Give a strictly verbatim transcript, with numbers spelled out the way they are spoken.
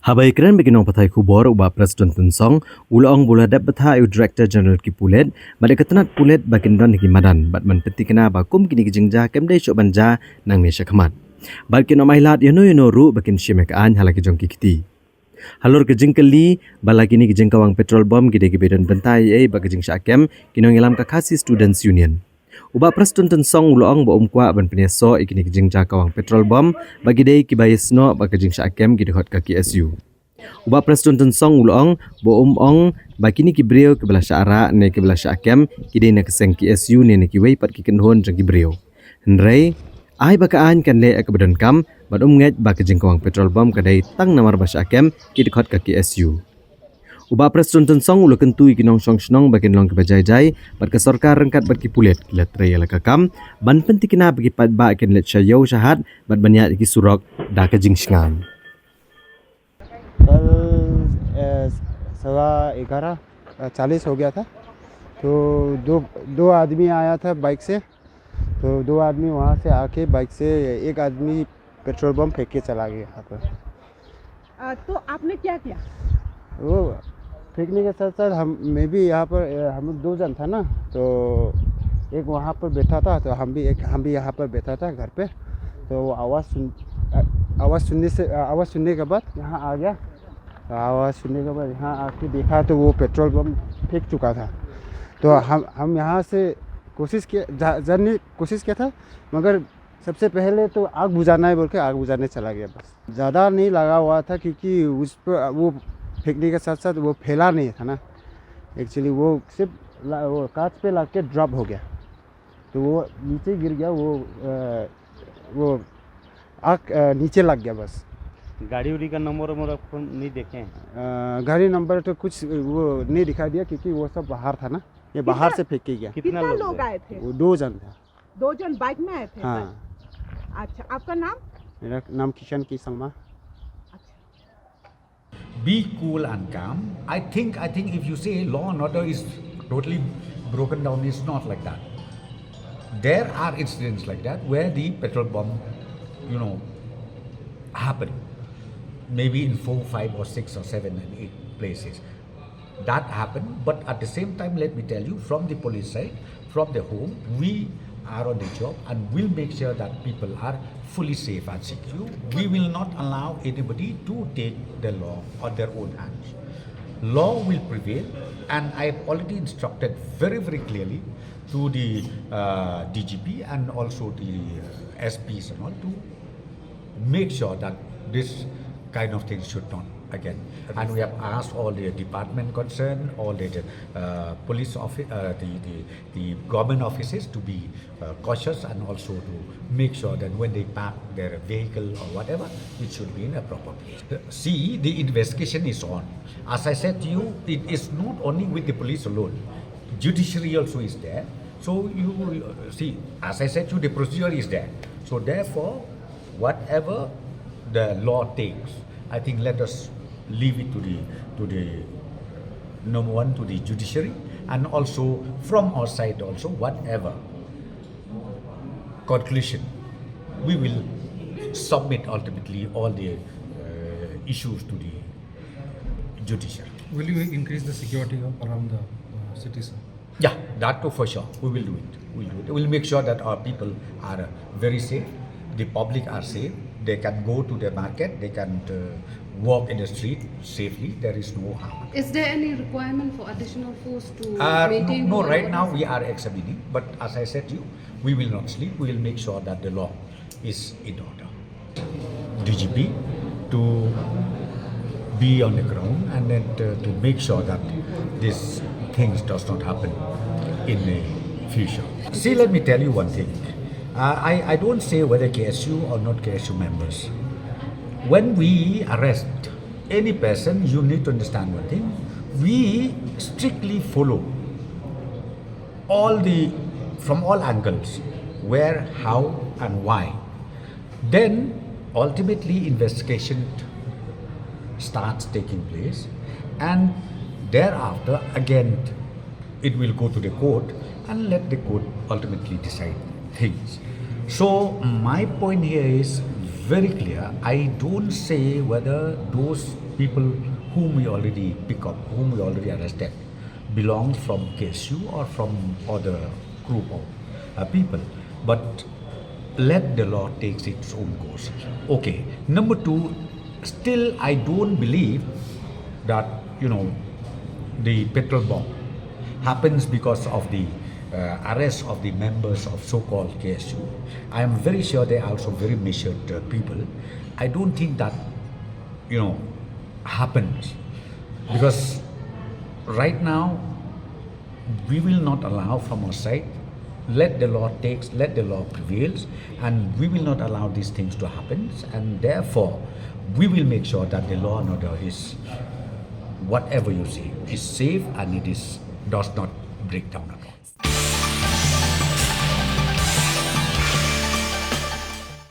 Haba ïakren bad ki nongpathai khubor, u Bah Prestone Tynsong u la ong ba u la dep bthah ïa u Director General ki pulit bad ïa ka tnat pulit ba kin don ha ki madan bad ban pynthikna ba kum kine ki jingjia kim dei shuh ban jia nangne shakhmat, bad kin ym ailad ïano ïano ruh ba kin shim ïa ka aiñ ha la ki jong ki kti. Halor ka jingkylli ba la kine ki jingkawang petrol bom ki dei kiba don bynta ei ei bad ka jingshah kem, ki nongïalam ka Khasi Students Union, u Bah Prestone Tynsong u la ong ba um kwah ban pynïasoh ïa kine ki jingjia kawang petrol bom ba ki dei kiba ïasnoh bad ka jingshah kem ki dkhot ka K S U. U Bah Prestone Tynsong u la ong ba um ong ba kine ki briew kiba la shah rah ne kiba la shah kem ki dei na ka seng K S U ne na kiwei pat ki kynhun jong ki briew. Hynrei ai ba ka aiñ kan leh ïa kaba donkam bad um ngeit ba ka jingkawang petrol bom ka dei tang namar ba shah kem ki dkhot ka K S U. U Bah Prestone Tynsong u la kyntu ïa ki nongshong shnong ba kin long kiba jai jai bad ka sorkar ryngkat bad ki pulit ki la trei ïa la ka kam ban pynthikna ba ki paidbah kin leit sha ïew sha hat bad ban ïaid ïa ki surok da ka jingshngaiñ. कल अ, सवा ग्यारह अ, चालीस हो गया था। तो दो दो आदमी आया था बाइक से। तो दो आदमी वहाँ से आके बाइक से एक आदमी पेट्रोल बम फेंक के चला गया यहाँ पर। आ, तो आपने क्या किया? वो फेंकने के साथ साथ हम मैं भी यहाँ पर अ, हम लोग दो जन था ना। तो एक वहाँ पर बैठा था, तो हम भी एक हम भी यहाँ पर बैठा था घर पे। तो वो आवाज़ सुन अ, आवाज़ सुनने से अ, आवाज़ सुनने के बाद यहाँ आ गया। तो आवाज़ सुनने के बाद यहाँ आके देखा तो वो पेट्रोल बम फेंक चुका था। तो हम हम यहाँ से कोशिश किया जा, जानने कोशिश किया था, मगर सबसे पहले तो आग बुझाना है बोल के आग बुझाने चला गया बस। ज़्यादा नहीं लगा हुआ था क्योंकि उस पर वो फेंकने के साथ साथ वो फैला नहीं था ना। एक्चुअली वो सिर्फ ला, वो कांच पे लग के ड्रॉप हो गया, तो वो नीचे गिर गया। वो अ, वो आग अ, नीचे लग गया बस। गाड़ी उड़ी का नंबर वंबर आप नहीं देखे हैं? अ, गाड़ी नंबर तो कुछ वो नहीं दिखा दिया क्योंकि वो सब बाहर था ना, ये बाहर कितना- से फेंक के गया। कितना लोग लोग थे? आए थे? वो दो जन था। दो जन बाइक में आए थे? हाँ। अच्छा, आपका नाम? मेरा नाम किशन की संगमा। अच्छा। Be cool and calm. I think I think if you say law and order is totally broken down, it's not like that. There are incidents like that where the petrol bomb, you know, happen. Maybe in four, five, or six, or seven, and eight places. That happened, but at the same time, let me tell you, from the police side, from the home, we are on the job and we'll make sure that people are fully safe and secure. We will not allow anybody to take the law on their own hands. Law will prevail, and I have already instructed very, very clearly to the uh, D G P and also the uh, S Ps and all to make sure that this kind of things should not again. And we have asked all the department concerned, all the uh, police office, uh, the, the, the government offices to be uh, cautious and also to make sure that when they park their vehicle or whatever, it should be in a proper place. See, the investigation is on. As I said to you, it is not only with the police alone. Judiciary also is there. So you uh, see, as I said to you, the procedure is there. So therefore, whatever the law takes, I think let us leave it to the to the number one, to the judiciary, and also from our side also, whatever conclusion, we will submit ultimately all the uh, issues to the judiciary. Will you increase the security of, around the uh, city, sir? Yeah, that too for sure. We will do it. We'll do it. We'll make sure that our people are uh, very safe. The public are safe. They can go to the market. They can uh, walk in the street safely. There is no harm. Is there any requirement for additional force to Uh, no, maintain no, law and right now order? We are examining, but as I said to you, we will not sleep. We will make sure that the law is in order. D G P to be on the ground and then to, to make sure that this things does not happen in the future. See, let me tell you one thing. Uh, I, I don't say whether K S U or not K S U members. When we arrest any person, you need to understand one thing. We strictly follow all the, from all angles, where, how, and why. Then ultimately investigation starts taking place, and thereafter again it will go to the court and let the court ultimately decide things. So my point here is very clear. I don't say whether those People whom we already pick up, whom we already arrested, belongs from K S U or from other group of uh, people. But let the law takes its own course. Okay. Number two, still I don't believe that, you know, the petrol bomb happens because of the uh, arrest of the members of so-called K S U. I am very sure they are also very measured uh, people. I don't think that, you know, happens, because right now we will not allow from our side. Let the law takes, let the law prevails, and we will not allow these things to happen. And therefore, we will make sure that the law and order is, whatever you see, is safe and it is, does not break down.